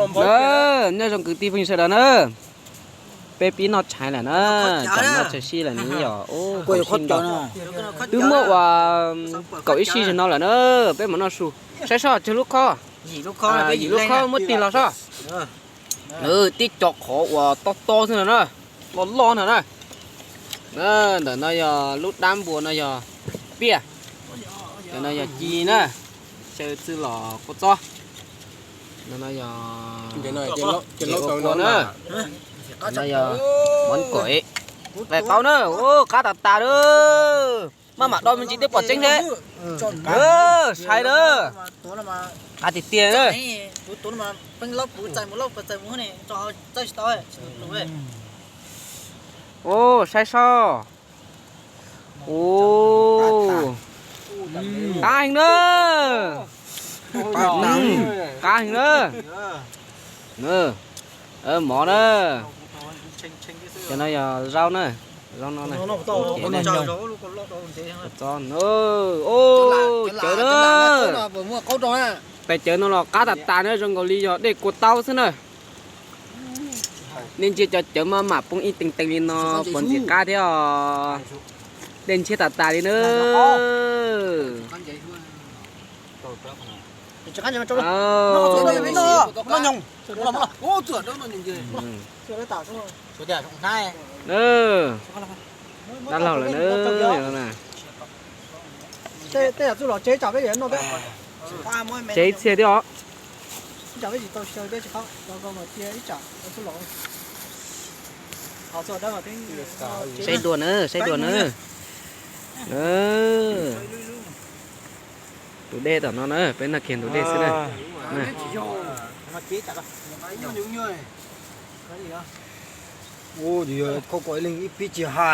Nyob zoo kwv tij phooj ywg sawv daws na, peb pib noj tshais lawm na, tam noj tshais sib lawm ne yog. Twb muaj uas kaum ib sij zaum no lawm na, peb mam noj su. Saib soj, tsawg lub khob? Yim lub khob muab tig los soj. Tib co qhov uas tob tob xwb no na, loj loj no na. Ntawm no yog lub dab npua no yog piaj, cov no yog ci na, xyaw txwj los kua txob. No no yog ua kua na, no yog mov kaum, qais qaub na, qab tas tas na. Maj mam do me ntsis twb pom tseeb thiab. Sai na, qab tiag tiag na. Ua saib soj. Ua qab heev na, qab heev na. Mov na, cov no yog zaub na, zaub no na. Cawv na, tais cawv no los qab tas tas na, zoo nkaus li yog dej kua taub xwb na. Nej ntsia cov cawv maj mam poob ib teev teev li no puas ntxim qab thiab os. Dej ntshiab tas tas li na. Dab laug lawm na. Tsev ib txhia thiab os. Saib dua na, saib dua na. Tus dej tom no na, peb noj kiag tus dej xwb na. Ua, yog khau kom ib leeg ib pib tsis hais.